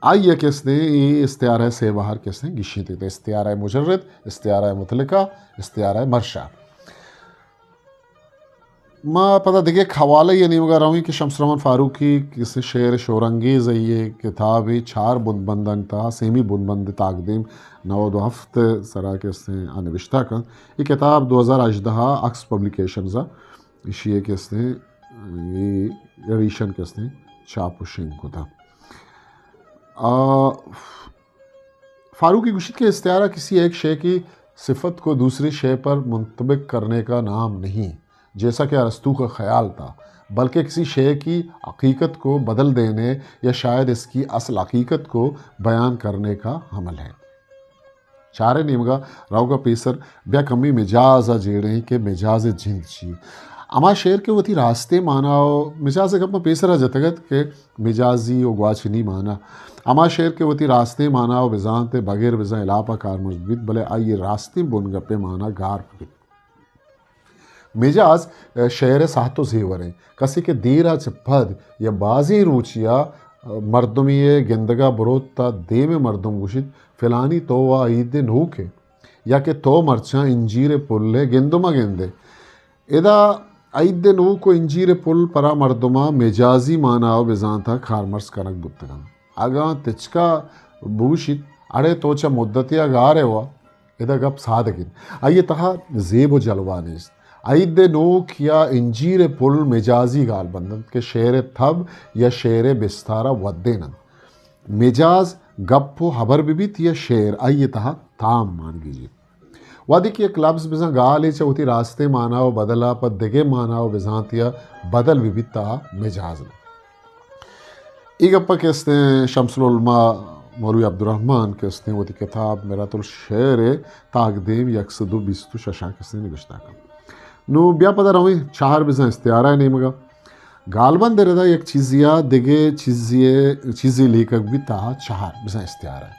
آئی ءَ کستیں اے استعارہ ءِ سہ بہر کستیں گیشینت، استعارہ مجرد، استعارہ مطلقہ، استعارہ مرشہ۔ ما پدا دگہ یک حوالہ ءِ نیمگ ءَ رویں کہ شمس الرحمن فاروقی کسے شعر شورانگیز ءِ کتابے چار بندبندانی تہا سیمی بندبند تاکدیم نود و ہفت ءِ سرا کستیں آ نبشتہ کنت۔ اے کتاب دو ہزار ہژدہ ءَ عکس پبلیکیشنز ءَ ایشی ءِ کستیں اے ایڈیشن کستیں چاپ و شنگ کتا۔ آ، فاروقی گوشیت کہ استعارہ کسی ایک شے کی صفت کو دوسری شے پر منطبق کرنے کا نام نہیں، جیسا کہ ارسطو کا خیال تھا، بلکہ کسی شے کی حقیقت کو بدل دینے یا شاید اس کی اصل حقیقت کو بیان کرنے کا عمل ہے۔ چاریں نیمگا روگا پیسر بیا کمی مجاز ء جیڑیں کہ مجاز ء جند چی؟ ہما شعر کہ وتی راستیں مانا و مجاز ء گپ پیسر ء جتگ ات کہ مجازی و گواچنی مانا، ہما شعر کہ وتی راستیں مانا و بزانت ء بغیر بزاں الاپ ء کارمرز بیت، بلے آئی ء راستیں بنگپ ء مانا گار بیت۔ مجاز، ء، شعر ء ساہت و زیور انت۔ کسے کہ دیر ء چہ پد یا بازیں روچے ء، ء، مردمے ء گندگ ء بروت تہ دیم ء مردم گوشیت، فلانی تو وا عید ء نوک ئے، یا کہ تو مرچاں انجیر ء پل ء گندم ء گند ئے۔ ادا عید ء نوک و انجیر ء پل پرا مردم ء مجازی مانا و بزانت ء کارمرز کنگ بوتگ انت۔ اگاں تچکا بوشیت، اڑے تو چہ مدتے ء گار ئے وا، ادا گپ سادگ انت۔ آئی ء تہا زیب و جلوہ نیست۔ عید ء نوک یا انجیر ء پل مجازی گالبند انت کہ شعر ء تب یا شعر ء بستار ء ودین انت۔ مجاز گپ و ہبر بہ بیت یا شعر، آئی ء تہا تام مان گیجیت۔ وہدے کہ یک لبز بزاں گالے چہ وتی راستیں مانا و بدل ء پہ دگہ مانا و بزانتی ء بدل بہ بیت، تہا مجاز انت۔ اے گپ ء کہ استیں شمس العلماء مولوی عبدالرحمن کہ استیں وتی کتاب مرات الشعر ء تاکدیم یک سد و بیست و شش ء کہ استیں نبشتہ کنت۔ نوں بیا پدا رویں چہر بزاں استعارہ ء نیمگ ء۔ گالبند ء ردا یک چیزے ء دگہ چیزے ء، چیزے لیکگ بیت، تہا چہر بزاں استعارہ ء۔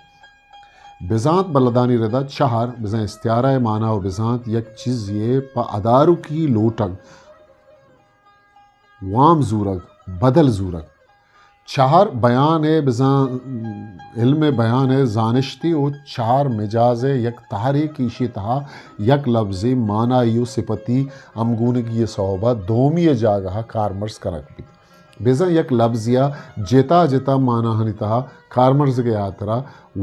بزانت بلدانی ردا چہر بزاں استعارہ ء مانا و بزانت یک چیزے ء پہ ادارکی لوٹگ، وام زورگ، بدل زورگ۔ چہر بیان ء بزاں علم بیان ء زانشتے و چہر مجاز ء یک تہرے کہ ایشی تہا یک لبزے مانائی و صفتی ہمگونگی ء سوب ء دومی ء جاگہ ء کارمرز کنگ بیت۔ بزاں یک لبزے ء جتا جتا ماناہانی تہا کارمرزگ ء ہاترا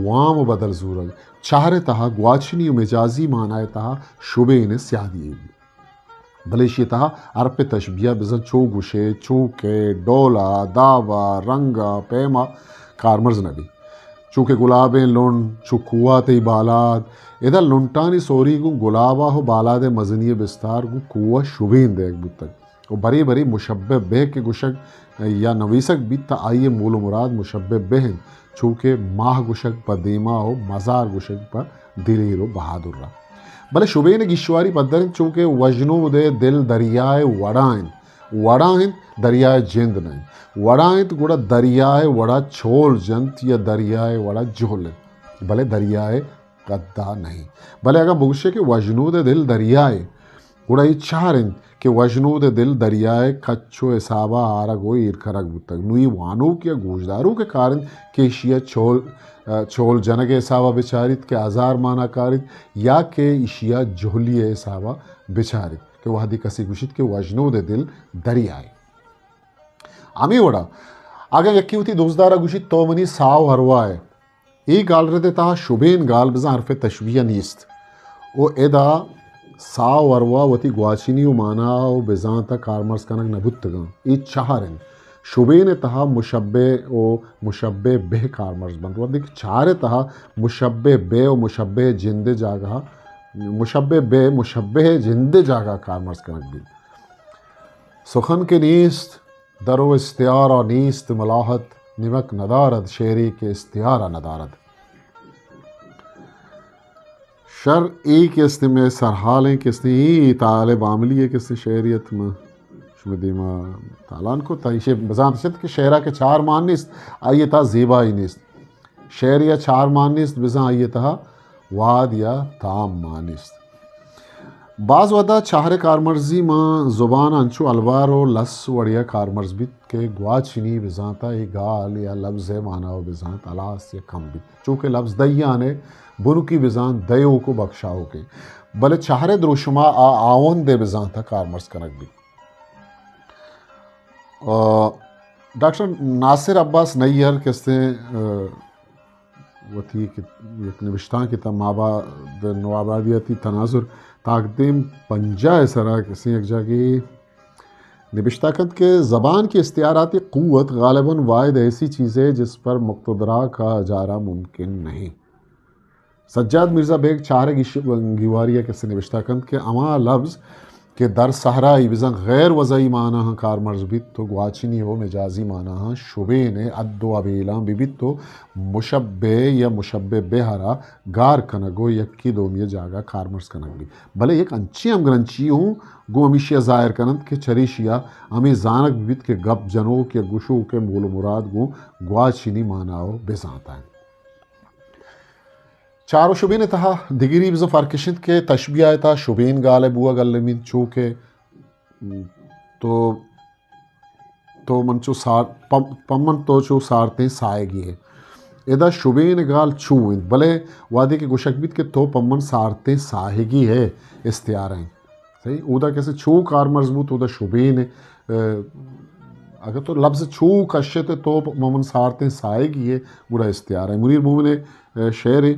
وام و بدل زورگ چہر ء تہا گواچنی و مجازی مانا ء تہا شبین ء سیادی یے بیت۔ بلے ایشی ء تہا حرف تشبیہ بزاں چو گوشے، چو کہ، ڈولا، دابا، رنگا، پیما کارمرز نہ بیت۔ چو کہ گلابیں لنٹ، چو کوہ تئی بالاد، ادا لنٹانی سوری گوں گلابا و بالاد ء مزنی ء بستار گوں کوہ شبین دئیگ بوتگ۔ و برے برے مشبہ بہ کہ گوشگ یا نویسگ بیت، تہ آئی ء مول و مراد مشبہ بہ انت، چو کہ ماہ گوشگ پہ دیما و مزار گوشگ پہ دلیر و بہادر ء۔ بلے شبین ء گیشواری پدر انت، چو کہ وژنود ء دل دریائے وڑا انت، وڑا انت، دریائے جند نہ انت۔ وڑا انت گڑا دریائے وڑا چول جنت یا دریائے وڑا جہل انت، بلے دریائے قدا نہ انت۔ بلے اگاں بگوشے کہ وژنود ء دل دریائے، گڑا اے چار انت کہ وژنود ء دل دریائے کچ و حساب ء آرگ و ایر کنگ بوتگ۔ نوں اے وانوک یا گوشداروک ء کار انت کہ ایشی ء چول، چول جنگ ء حساب ء بچاریت کہ ہزار مانا کاریت، یا کہ ایشی ء جہلی ء حساب ء بچاریت کہ وہدے کسے گوشیت کہ وژنود ء دل دریائے۔ ہمے وڑا اگاں یکے وتی دوستدار ء گوشیت، تو منی ساہ و ارواہ ئے، اے گالرد ء تہا شبین گال بزاں حرف تشبیہ نیست و ادا ساہ و ارواہ وتی گواچنی و مانا و بزانت ء کارمرز کنگ نہ بوتگاں۔ اے چہر انت۔ شبین ء تہا مشبہ و مشبہ بہ کارمرز بنت، وھدے کہ چہر ء تہا مشبہ بہ و مشبہ جند ء جاگہ، مشبہ بہ مشبہ جند ء جاگہ کارمرز کنگ بیت۔ سخن کہ نیست، در و استعارہ نیست ملاحت، نمک ندارد شعری که استعارہ ندارد۔ شر اے کہ استیں مئے سرحالیں کہ استیں اے طالب عاملی ء کہ استیں شعریت ما شمئے دیما تالان کت، ایشی بزانت شت کہ شعرا کہ چار مان نیست، آئی ء تہا زیبائی نیست۔ شعرے ء چار مان نیست، بزاں آئی ء تہا واد یا تام مان نیست۔ باز وھدا چہر ء کارمرزی ماں زبان ء انچو الوار و لس وڑے ء کارمرز بیت کہ گواچنی بزانت ء اے گال یا لبز ء مانا و بزانت ہلاس یا کم بیت، چو کہ لبز دئیان ء بنکی بزانت دئیوک و بکشاؤک انت، بلے چہر ء دروشم ء آ آوند ء بزانت ء کارمرز کنگ بیت۔ آ، ڈاکٹر ناصر عباس نیر کہ استیں، آ، وتی کت-، یک نبشتانکے تہ مابعد نوآبادیاتی تناظر تاکدیم پنجاہ ء سرا کہ استیں یک جاگہے نبشتہ کنت کہ زبان کی استعاراتی قوت غالباً واحد ایسی چیز ہے جس پر مقتدرا کا اجارہ ممکن نہیں۔ سجاد مرزا بیگ چہر ء گیش-، گیواری ء کسے نبشتہ کنت کہ ہما لبز کہ در صحرائی بزاں غیر وضعی معناہاں کارمرز بیت و گواچنی و مجازی معناہاں شبین ء حد و ابیلاں بہ بیت و مشبہ یا مشبہ بہ ء را گار کنگ و یکے دومی ء جاگہ کارمرز کنگ بیت۔ بلے یک انچیں ہمگرنچی ہوں گوں ہمیشی ء ظاہر کننت کہ چریشی ء ہمے زانگ بہ بیت کہ گپ جنوک یا گشوک ء مول و مراد گوں گواچنی معنی و بزانت انت۔ چار و شبین ء تہا دگری بزاں فرق اش انت کہ تشبیہ ء تہا شبین گال ء بوگ المی انت، چو کہ تو، تو من چو سار-، پم-، پمن تو چو سارتیں ساہگی ئے۔ ادا شبین گال چو انت، بلے وہدے کہ گوشگ بیت کہ تو پمن سارتیں ساہگی ئے، استعارہ انت۔ صحیح؟ اودا کسے چو کارمرز بوت، اودا شبین، ء، اگر تو لفظ چو کشت تو پ-، ممن سارتیں ساہگی ئے، گڑا استعارہ ئے۔ منیر مومن ء، ء، شعرے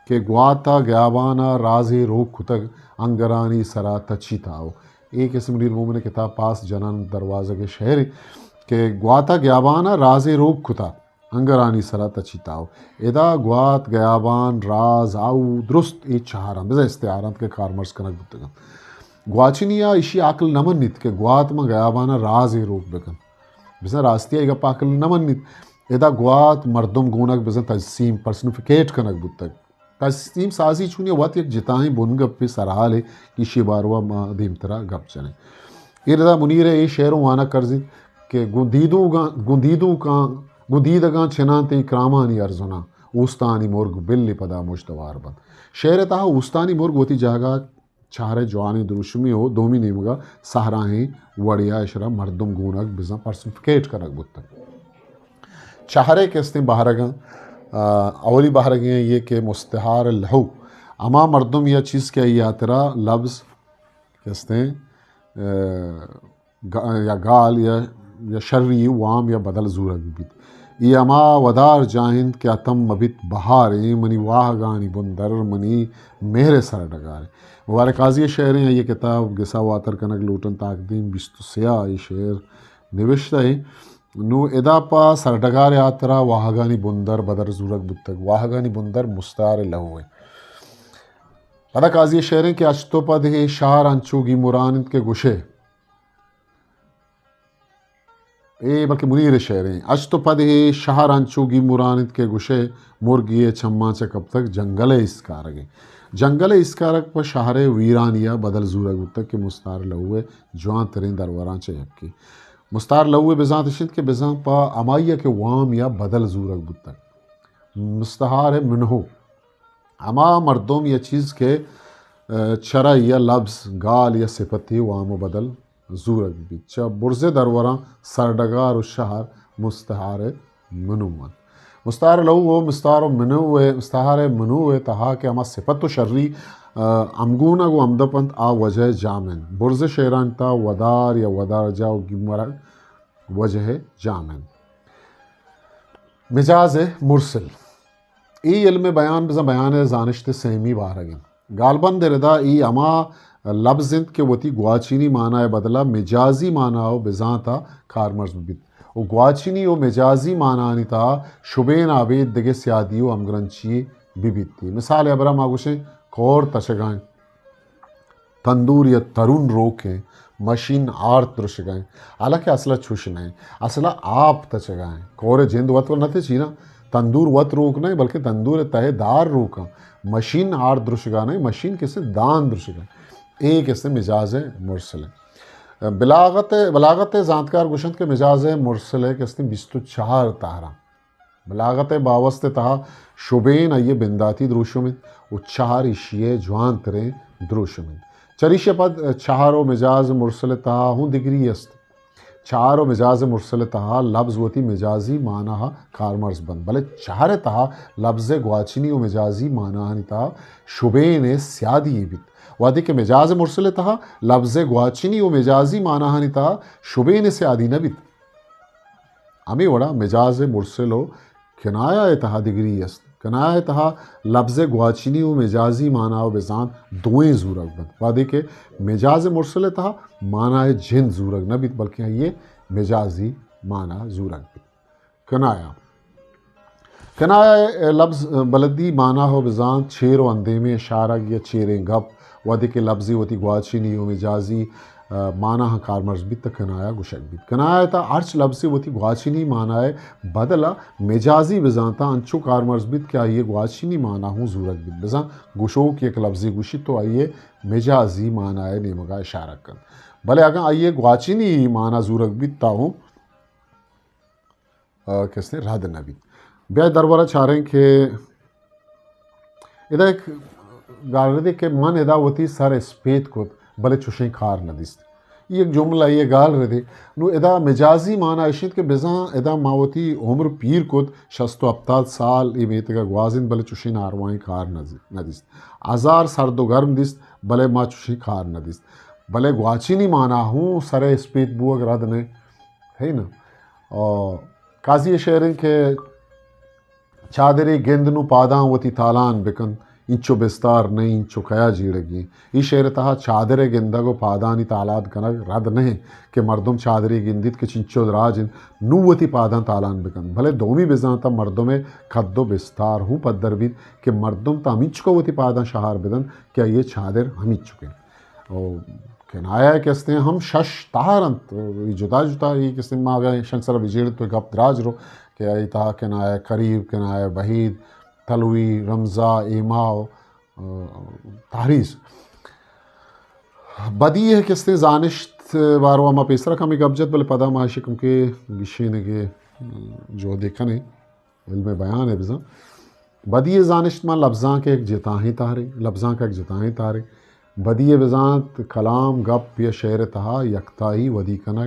کہ گواتا گیابانا رازے روک کتگ، انگرانی سرا تچی تاو۔ اے کسے منیر مومن ء کتاب پاس جنان دروازگ ء شعرے کہ گواتا گیابانا رازے روک کتا، انگرانی سرا تچی تاو۔ ادا گوات، گیابان، راز، آؤ، درست اے چہار انت، بزاں استعارہ انت کہ کارمرز کنگ بوتگ انت۔ گواچنی ء ایشی عقل نہ منیت کہ گوات ماں گیابان ء رازے روک بکن۔ بزاں راستی ء اے گپ عقل نہ منیت۔ ادا گوات مردم گونگ بزاں تجسیم، پرسنیفیکیٹ کنگ بوتگ۔ تجسیم سازی چونی وت یک جتائیں بنگپے سرحالے کہ ایشی باروا ما دیمترا گپ جنیں۔ اے ردا منیر ء اے شعر اوں وانگ کرزیت کہ گوں دیدوگاں، گوں دیدوکاں، گوں دیدگاں چناں تئی کرامانی ارزناں، اوستانی مرگ بلی پدا مژدوار بنت۔ شعر ء تہا اوستانی مرگ وتی جاگہ چہرہ جوانیں دروشمی و دومی نیمگا سہراہیں وڑیا اشرا مردم گونگ بزاں پرسنیفیکیٹ کنگ بوتگ۔ چہرے کہ استیں بہرگاں، آ، اولی بہرگیں یہ کہ مستعار لہو، ہما مردم یا چیز کہ آئی ہاترا لفظ کہ استیں، آ، گا-، یا گال یا، یا شری وام یا بدل زورگ بیت۔ ای ہما ودار جاہ انت کہ اتم مبیت بہاریں، منی واہگانی بندر منی مہر سرڈگاریں۔ مبارک قاضی شعریں، آئی کتاب گسا واتر کنگ لوٹن تاکدیم بیست و سیاہ ای شعر نوشتہ ایں۔ نو ادا پہ سرڈگار ہاترا واہگانی بندر بدل زورگ بوتگ۔ واہگانی بندر مستعار لہو ایں۔ پدا قاضی شعریں کہ اچ تو پد ہے شہر انچو گیمران انت کہ گوشے، اے بلکہ منیر شعریں۔ اچ تو پد ہے شہر انچو گیمران انت کہ گوشے، مرگی ء چماں چہ کپتگ جنگل ء اسکارگیں۔ جنگل ء اسکارگ پہ شہر ء ویرانی ء بدل زورگ بوتگ کہ مستعار لہو ء جوان تریں دروراں چہ یکے۔ مستعار لہو ء بزانت اش انت کہ بزاں پہ ہمائی ء کہ وام یا بدل زورگ بوتگ۔ مستعار منہو ہما مردم یا چیز کہ، ء، چرا یا لبز، گال یا صفتی وام و بدل زورگ بیت۔ چہ برز دروراں سرڈگار و شہر مستعار منو انت۔ مستعار لہو و مستعار منو ء، مستعار منو ء تہا کہ ہما صفت و شری، ء، ہمگونگ و ہمدپ انت، آ وجہ جام انت۔ برز شعرانی تہا ودار یا ودار جا و گیمرگ وجہ جام انت۔ مجاز مرسل۔ اے علم بیان بزاں بیان ء زانشت ء سیمی بہرگ انت۔ گالبند ء ردا اے ہما لبز انت کہ وتی گواچینی معنی ء بدلا مجازی معنی ء بزانت ء کارمرز بہ بیت و گواچینی و مجازی معنانی تہا شبین ء ابید دگہ سیادی و ہمگرنچی بہ بیت۔ مثال ء ہبرا ما گوشیں کور تچگا انت۔ تندور یا ترون روک انت، مشین آرت درشگا انت، حالانکہ اصلا چوش نہ انت، اصلا آپ تچگا انت۔ کور جند وت نہ تچی نا، تندور وت روک نہ انت، بلکہ تندور تہ دار روک انت، مشین آرت درشگا نہ انت، مشین کسے دان درشگا انت۔ اے کسے مجاز مرسل انت۔ بلاغت، بلاغت زانتکار گوشنت کہ مجاز مرسل کسے بیست و چار تہراں۔ بلاغت ء باوست ء تہا شبین آئی ء بنداتی دروشم انت و چہر ایشی ء جوان تریں دروشم انت۔ چریشی ء پد چہر و مجاز مرسل ء تہا ہوں دگری است۔ چہر و مجاز مرسل ء تہا لبز وتی مجازی معنی ء کارمرز بنت، بلے چہر ء تہا لبز ء گواچنی و مجازی معناہانی تہا شبین ء سیادی یے بیت۔ وہدے کہ مجاز مرسل ء تہا لبز ء گواچنی و مجازی معناہانی تہا شبین ء سیادی نہ بیت۔ ہمے وڑا مجاز مرسل و کنایہ ء تہا دگری است۔ کنایہ ء تہا لبز ء گواچنی و مجازی معنی و بزانت دوئیں زورگ بنت، وہدے کہ مجاز مرسل ء تہا معنی ء جند زورگ نہ بیت، بلکیں آئی ء مجازی معنی زورگ بیت۔ کنایہ۔ کنایہ ءِ لبز بلدی مانا ءَ بزانت چیر و اندیمیں اشارگ یا چیریں گپ، وھدے کہ لبزے وتی گواچنی و مجازی، آ، مانا ءَ کارمرز بیت، تہ کنایہ گوشگ بیت۔ کنایہ ءِ تہا ہرچ لبزے وتی گواچنی مانا ءِ بدل ءَ مجازی بزانت ءَ انچو کارمرز بیت کہ آئی ءِ گواچنی مانا ہوں زورگ بیت۔ بزاں گوشوک یک لبزے گوشیت تو آئی ءِ مجازی مانا ءِ نیمگ ءَ اشارہ کنت، بلے اگاں آئی ءِ گواچنی مانا زورگ بیت تہ ہوں آ، کسے رد نہ بیت۔ بیا دربارہ چاریں کہ ادا یک گال ردے کہ من ادا وتی سر اسپیت کت، بلے چوشیں کار نہ دیست۔ اے یک جملہ، اے گال ردے۔ نو ادا مجازی مانا اش انت کہ بزاں ادا ما وتی عمر پیر کت، شست و ہپتاد سال اے میتگ ءَ گوازینت، بلے چوشیں ناروائیں کار نہ زی-، نہ دیست۔ ہزار سرد و گرم دیست، بلے ما چوشیں کار نہ دیست۔ بلے گواچنی مانا ہوں سر اسپیت بوگ رد نہ، ہے نا؟ آ، قاضی ءِ شعر انت کہ چادرے گند نوں پاداں وتی تالان بکن، اینچو بستار نہ انت، اینچو کیا جیڑگی انت۔ اے شعر ءِ تہا چادر ءِ گندگ و پادانی تالان کنگ رد نہ انت کہ مردم چادرے گندیت کہ چنچو دراج انت، نوں وتی پاداں تالان بکنت۔ بلے دومی بزانت ءَ مردم ءِ قد و بستار ہوں پدر بیت کہ مردم تاں ہمینچکا وتی پاداں شہار بدنت کہ آئی ءِ چادر ہمینچک انت۔ و کنایہ کہ استیں ہم شش تہر انت، اے جدا جدا، اے کہ استیں ما اگاں ایشانی سرا بجیڑیں تو گپ دراج رو کہ آئی تہا کنایہ قریب، کنایہ بعید، تلوی، رمزا، ایما و، آ، تحریض۔ بدی ءِ کہ استیں زانشت باروا ما پیسرا کمے گپ جت، بلے پدا ما ایشی کم کہ گیشینگے جہدے کنیں۔ علم بیان ءَ بزاں بدی ءِ زانشت ماں لبزانک ءِ یک جتاہیں تہرے، لبزانک ءِ یک جتاہیں تہرے۔ بدی ءِ بزانت کلام، گپ یا شعر ءِ تہا یکتائی ودی کنگ،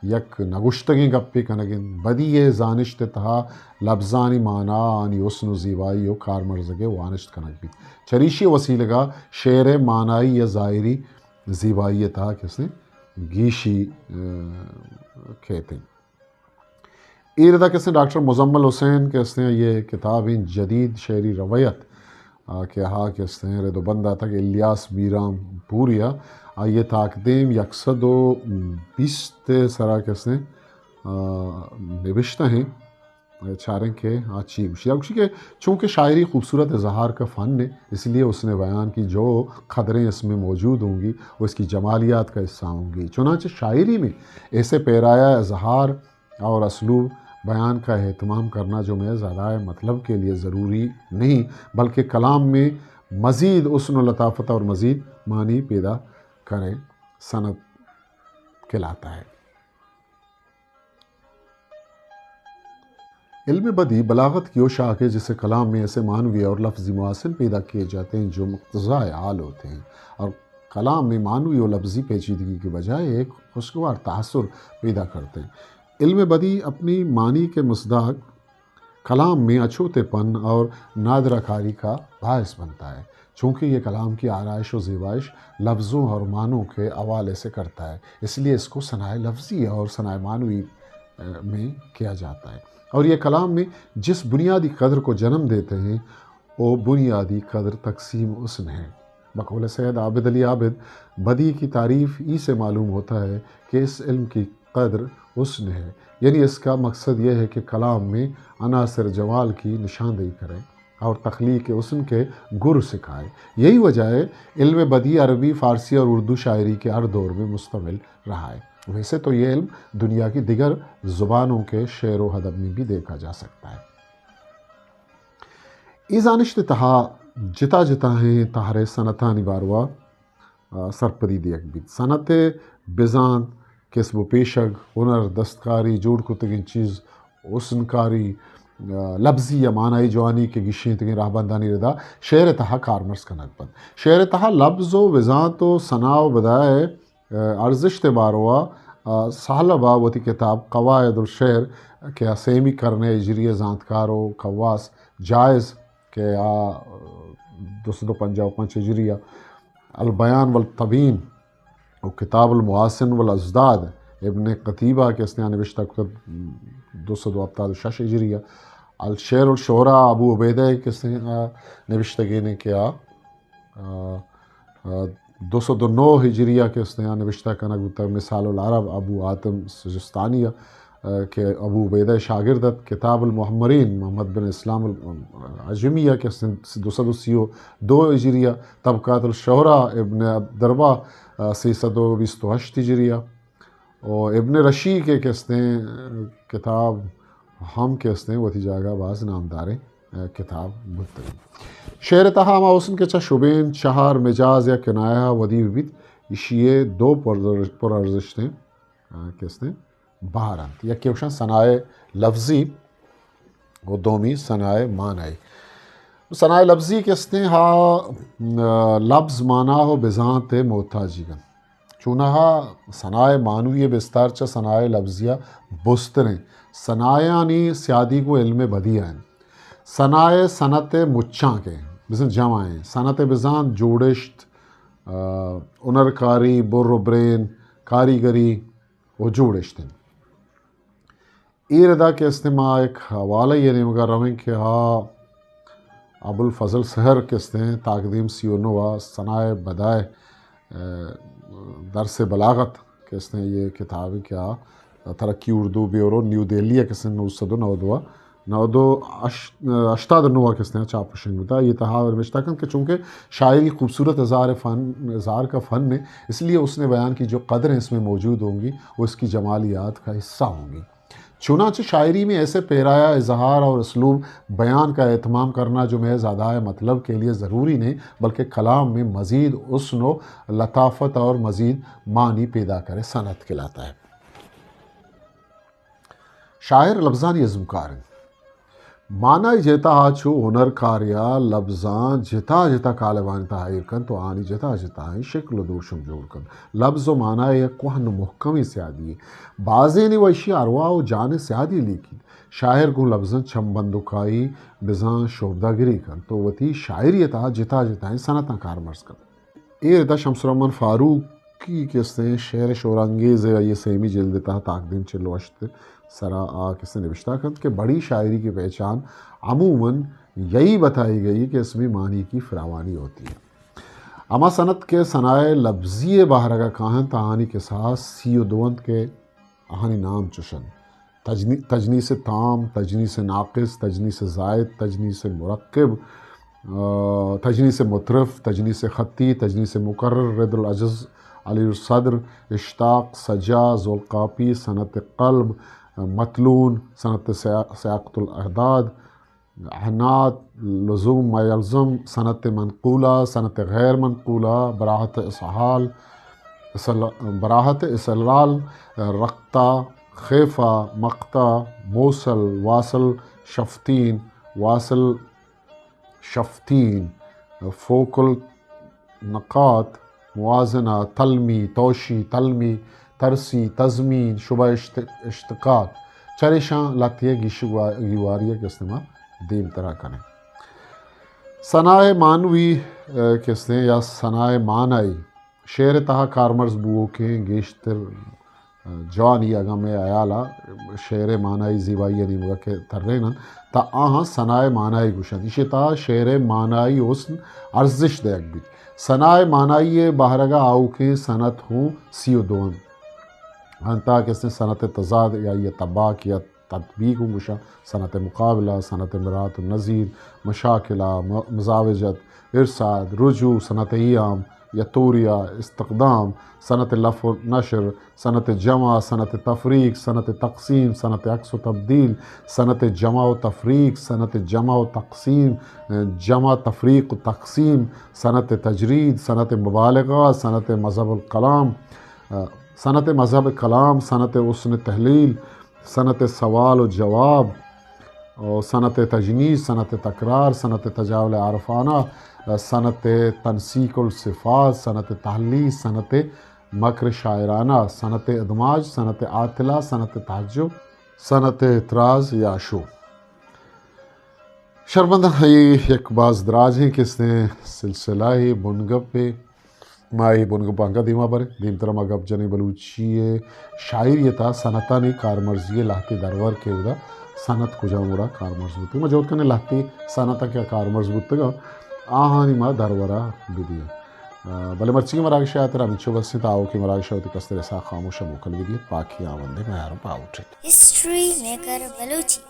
یک نگوشتگیں گپے کنگ انت۔ بدی ءِ زانشت ءِ تہا لبزانی مانا، آنی حسن و زیبائی و کارمرزگ ءِ وانشت کنگ بیت۔ چریشی ءِ وسیلگ ءَ شعر ءِ مانائی یا ظاہری زیبائی ءِ تہا کسے گیشی، آ، کیت انت۔ اے ردا کہ استیں ڈاکٹر مزمل حسین کہ استیں آئی ءِ کتاب انت جدید شعری رویت، آ، کہ آہا کہ استیں رد و بند داتگ الیاس بیرام پوری ءَ، آئی ءِ تاکدیم یک سد و بیست ءِ سرا کہ استیں، آ، نبشتہ ہیں۔ چاریں کہ آ چی گوشی؟ آ گوشی کہ چونکہ شاعری خوبصورت اظہار کا فن ہے، اس لیے اس نے بیان کی جو قدریں اس میں موجود ہوں گی، وہ اس کی جمالیات کا حصہ ہوں گی۔ چنانچہ شاعری میں ایسے پیرایہ اظہار اور اسلوب بیان کا اہتمام کرنا جو محض ادائے مطلب کے لیے ضروری نہیں، بلکہ کلام میں مزید حسن و لطافت اور مزید معنی پیدا کرے، صنعت کہلاتا ہے۔ علم بدیع بلاغت کی وہ شاخ ہے جسے کلام میں ایسے معنوی اور لفظی محاسن پیدا کیے جاتے ہیں جو مقتضائے حال ہوتے ہیں اور کلام میں معنوی و لفظی پیچیدگی کے بجائے ایک خوشگوار تاثر پیدا کرتے ہیں۔ علم بدیع اپنی معنی کے مصداق کلام میں اچوتے پن اور نادرہ کاری کا باعث بنتا ہے، چونکہ یہ کلام کی آرائش و زیبائش لفظوں اور معنوں کے حوالے سے کرتا ہے، اس لیے اس کو ثنائے لفظی اور ثنائے معنوی، اے، میں کیا جاتا ہے۔ اور یہ کلام میں جس بنیادی قدر کو جنم دیتے ہیں، وہ بنیادی قدر تقسیم حسن ہے۔ بقول سید عابد علی عابد، بدیع کی تعریف ہی سے معلوم ہوتا ہے کہ اس علم کی قدر حسن ہے، یعنی اس کا مقصد یہ ہے کہ کلام میں عناصر جمال کی نشاندہی کرے اور تخلیق حسن کے گر سکھائے۔ یہی وجہ ہے علم بدیع عربی، فارسی اور اردو شاعری کے ہر دور میں مستعمل رہا ہے۔ ویسے تو یہ علم دنیا کی دیگر زبانوں کے شعر و ادب میں بھی دیکھا جا سکتا ہے۔ اے زانشت ءِ تہا جتا جتائیں تہر ءِ صنعتانی باروا، آ، سرپدی دیگ بیت۔ صنعت ءِ بزانت، کسب و پیشگ، ہنر، دستکاری، جوڑ کتگیں چیز، حسنکاری، آ، لبزی یا معنائی جوانی کہ گیشینتگیں راہبندانی ردا شعر ءِ تہا کارمرز کنگ بنت۔ شعر ءِ تہا لبز و بزانت و ثنا و بدائے ارزشت ءِ باروا، آ، سہلب ءَ وتی کتاب قواعد الشعر کہ آ سیمی کرن ءِ ہجری ءِ زانتکار و کواس جائز کہ آ دو سد و پنجاہ و پنچ ہجری ءَ، البیان والتبیین و کتاب المحاسن والاضداد ابن قتیبہ کہ استیں آ نبشتہ کتگ دو سد و ہپتاد و شش ہجری ءَ، الشعر الشعراء ابو عبیدہ کہ استیں آ نبشتگینے کہ آ آ، آ، دو سد و نو ہجری ءَ کہ استیں آ نبشتہ کنگ بوتگ، مثال العرب ابو حاتم سجستانی ءَ، کہ ابو عبیدہ شاگرد ات، کتاب المعمرین محمد بن اسلام العجمی ء کہ سن دو سد و سی و دو ہجری ء، طبقات الشعراء ابن عبدالبر، آ، سیصد و بیست و ہشت ہجری ء، و ابن رشی کے کہ استیں کتاب ہم کہ استیں وتی جاگہ باز نامداریں، آ، کتاب بوتگ۔ شعر تہا ہما حسن کہ چہ شبین چہار مجاز یا کنایہ ودی بیت، ایشی ء دو پر، پر ارزشتیں، آ، کہ استیں بہر انت۔ یکے گوشن ثنائے لفظی و دومی ثنائے معنی۔ ثنائے لفظی کہ استیں ہا، آ، لفظ معنی و بزانت محتاجی انت۔ چونہا ثنائے معنوی بستار چہ ثنائے لفظی بستریں۔ ثنایانی سیادی گوں علم بدیع انت۔ ثنائے صنعت مچاں کہ بزن جمع ہیں۔ صنعت بزان جوڑشت، آ، ہنرکاری، بر و برین، کاریگری، و جوڑ اشتن۔ اے ردا کہ استیں ما ایک حوالہ یہ نیمگا رویں کہ ہا ابوالفضل سحر کہ استیں تاکدیم سی و نو ثنائے بدائے، آ، درس بلاغت کہ استیں یہ کتابی کہ آ ترقی اردو بیورو نیو دہلی کہ استیں نو سد و نود و نود و ہشت، ہشتاد و نو کہ استیں چاپ و شنگ بوتا۔ یہ تہا نوشتہ کنت کہ چونکہ شاعری خوبصورت اظہار فن، اظہار کا فن ہے، اس لیے اس نے بیان کی جو قدریں اس میں موجود ہوں گی، وہ اس کی جمالیات کا حصہ ہوں گی۔ چنانچہ شاعری میں ایسے پیرایا اظہار اور اسلوب بیان کا اہتمام کرنا جو محض ادائے مطلب کے لیے ضروری نہیں، بلکہ کلام میں مزید حسن و لطافت اور مزید معنی پیدا کرے، صنعت کہلاتا ہے۔ شاعر لبزانی ازمکار انت۔ معنی جتا چو ہنرکاریا لبزاں جتا جتا قالبانی تہا ایر کنت و آنی جتا جتائیں شکل و دوشم جوڑ کنت۔ لبز و معنی یک کوہن و محکمیں سیادی یے۔ بازینے و اشی ارواح و جان سیادی لیکیت۔ شاعر گوں لبزاں چم بندوکائی بزاں شعبدہ گری کنت و وتی شاعری تہا جتا جتائیں صنعتاں کارمرز کنت۔ اے ردا شمس الرحمن فاروقی کہ استیں شعر شعر انگیز ء آئی ء سیمی جلد ء تہا تاکدیم چل و ہشت سرا آ کہ استیں نبشتہ کنت کہ بڑی شاعری کی پہچان عموماً یہی بتائی گئی کہ اس میں معنی کی فراوانی ہوتی ہے۔ ہما صنعت کہ ثنائے لفظی بہرگا کاہنت آہانی کساس سی و دو انت کہ آہانی نام چوش انت: تجنی-، تجنیس تام، تجنیس ناقص، تجنیس زائد، تجنیس مرکب، آ، تجنیس مترف، تجنیس خطی، تجنیس مکرر، رد العجز، علی الصدر، اشتاق، سجا، ذوالقافی، صنعت قلب، متلون، صنعت سیا-، سیاقۃ الاعداد، عنات، لزوم ما یلزم، صنعت منقولہ، صنعت غیر منقولہ، براہت اسہال، اسل-، براہت اسلال، رقطہ، خیفہ، مقطع، موصل، واصل، شفتین، واصل، شفتین، فوق النقاط، موازنہ، تلمی، توشی، تلمی، ترسی، تضمین، شبہ اشت-، اشتقاق۔ چریشاں لہتے ء گیش و گوا-، گیواری ء کہ استیں ما دیمترا کنیں۔ ثنائے معنوی، ء، کہ استیں یا ثنائے معنی شعر ء تہا کارمرز بوؤکیں گیشتر جوانی اگاں مئے ہیال ء شعر ء معنائی زیبائی ء نیمگ ء کہ ترین انت، تہ آہاں ثنائے معنائی گوش انت۔ ایشی ء تہا شعر ء معنائی حسن ارزش دئیگ بیت۔ ثنائے معنائی ء بہرگ ء آؤکیں صنعت ہوں سی و دو انت۔ انت کہ استیں صنعت تضاد یا یہ طباق یا تطبیق ہوں گوشاں، صنعت مقابلہ، صنعت مراعات النظیر، مشاکلہ، م-، مزاوجت، ارصاد، رجوع، صنعت ایام، یا طوریہ، استقدام، صنعت لف و نشر، صنعت جمع، صنعت تفریق، صنعت تقسیم، صنعت عکس و تبدیل، صنعت جمع و تفریق، صنعت جمع و تقسیم، جمع، تفریق و تقسیم، صنعت تجرید، صنعت مبالغہ، صنعت مذہب الکلام، صنعت مذہب کلام، صنعت حسن تحلیل، صنعت سوال و جواب، و صنعت تجنیس، صنعت تکرار، صنعت تجاول عارفانہ، صنعت تنسیق الصفات، صنعت تحلیل، صنعت مکر شاعرانہ، صنعت ادماج، صنعت عاطلہ، صنعت تعجب، صنعت اعتراض یا شو۔ شرمندہ، اے یک باز دراجیں کسیں سلسلہ ء بنگپ ء۔ ما اے بنگپ انگا دیما بریں، دیمترا ما گپ جنیں بلوچی ء شاعری ء تہا صنعتانی کارمرزی ء لہتے درور کہ اودا صنعت کجام وڑا کارمرز بوتگ۔ ما جہد کنیں لہتے صنعت کہ کارمرز بوتگ آہانی ما درورا بدیاں۔ آ، بلے مرچیگیں مراگش ءِ ہاترا ہمینچو بس انت۔ آؤکیں مراگش ءَ وتی کستر اسحاق خاموش ءَ موکل بہ دیت۔ پاکیں ہاوند ءِ میار ءُ باہوٹ ایت۔ History maker Balochi.